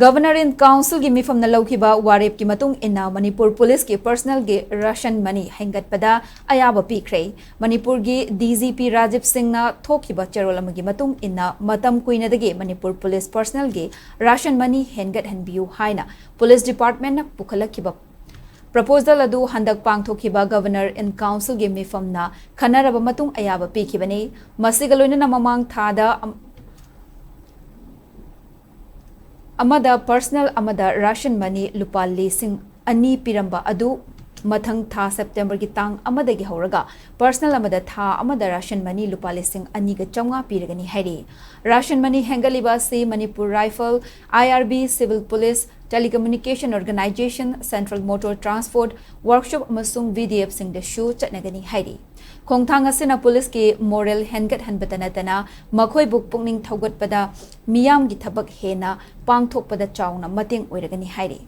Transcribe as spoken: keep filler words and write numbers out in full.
Governor in Council ꯒꯤ ꯃꯤꯐꯝꯅ ꯂꯧꯈꯤꯕ ꯋꯥꯔꯦꯞꯀꯤ ꯃꯇꯨꯡ ꯏꯟꯅ ꯃꯅꯤꯄꯨꯔ ꯄꯨꯂꯤꯁꯀꯤ ꯄꯔꯁꯅꯦꯜꯒꯤ ꯔꯥꯁꯟ ꯃꯅꯤ ꯍꯦꯟꯒꯠꯄꯗ ꯑꯌꯥꯕ ꯄꯤꯈ꯭ꯔꯦ꯫ ꯃꯅꯤꯄꯨꯔꯒꯤ ꯗꯤ ꯖꯤ ꯄꯤ ꯔꯥꯖꯤꯕ ꯁꯤꯡꯅ ꯊꯣꯛꯈꯤꯕ ꯆꯦꯔꯣꯜ ꯑꯃꯒꯤ ꯃꯇꯨꯡ ꯏꯟꯅ ꯃꯇꯝ ꯀꯨꯏꯅꯗꯒꯤ ꯃꯅꯤꯄꯨꯔ ꯄꯨꯂꯤꯁ ꯄꯔꯁꯅꯦꯜꯒꯤ ꯔꯥꯁꯟ ꯃꯅꯤ ꯍꯦꯟꯒꯠꯍꯟꯕꯤꯌꯨ ꯍꯥꯏꯅ ꯄꯨꯂꯤꯁ ꯗꯤꯄꯥꯔꯠꯃꯦꯟꯅ ꯄꯨꯈꯠꯂꯛꯈꯤꯕ ꯄ꯭ꯔꯄꯣꯖꯦꯜ ꯑꯗꯨ ꯍꯟꯗꯛ ꯄꯥꯡꯊꯣꯛꯈꯤꯕ Governor in Council ꯒꯤ ꯃꯤꯐꯝꯅ ꯈꯟꯅꯔꯕ ꯃꯇꯨꯡ ꯑꯌꯥꯕ ꯄꯤꯈꯤꯕꯅꯤ꯫ ꯃꯁꯤꯒ ꯂꯣꯏꯅꯅ ꯃꯃꯥꯡ ꯊꯥꯗ ꯑꯝ-, ꯑꯃꯗ ꯄꯔꯁꯅꯦꯜ ꯑꯃꯗ ꯔꯥꯁꯟ ꯃꯅꯤ ꯂꯨꯄꯥ ꯂꯤꯁꯤꯡ ꯑꯅꯤ ꯄꯤꯔꯝꯕ ꯑꯗꯨ ꯃꯊꯪ ꯊꯥ ꯁꯦꯞꯇꯦꯝꯕꯔꯒꯤ ꯇꯥꯡ ꯑꯃꯗꯒꯤ ꯍꯧꯔꯒ ꯄꯔꯁꯅꯦꯜ ꯑꯃꯗ ꯊꯥ ꯑꯃꯗ ꯔꯥꯁꯟ ꯃꯅꯤ ꯂꯨꯄꯥ ꯂꯤꯁꯤꯡ ꯑꯅꯤꯒ ꯆꯥꯝꯃꯉꯥ ꯄꯤꯔꯒꯅꯤ ꯍꯥꯏꯔꯤ꯫ ꯔꯥꯁꯟ ꯃꯅꯤ ꯍꯦꯟꯒꯠꯂꯤꯕ ꯑꯁꯤ Manipur rifle, I R B, civil police, telecommunication organisation, central motor transport workshop ꯑꯃꯁꯨꯡ ꯚꯤ ꯗꯤ ꯑꯦꯐ ꯁꯤꯡꯗꯁꯨ ꯆꯠꯅꯒꯅꯤ ꯍꯥꯏꯔꯤ꯫ ꯈꯣꯡꯊꯥꯡ ꯑꯁꯤꯅ ꯄꯨꯂꯤꯁꯀꯤ ꯃꯣꯔꯦꯜ ꯍꯦꯟꯒꯠꯍꯟꯕꯇ ꯅꯠꯇꯅ ꯃꯈꯣꯏꯕꯨ ꯄꯨꯛꯅꯤꯡ ꯊꯧꯒꯠꯄꯗ ꯃꯤꯌꯥꯝꯒꯤ ꯊꯕꯛ ꯍꯦꯟꯅ ꯄꯥꯡꯊꯣꯛꯄꯗ ꯆꯥꯎꯅ ꯃꯇꯦꯡ ꯑꯣꯏꯔꯒꯅꯤ ꯍꯥꯏꯔꯤ꯫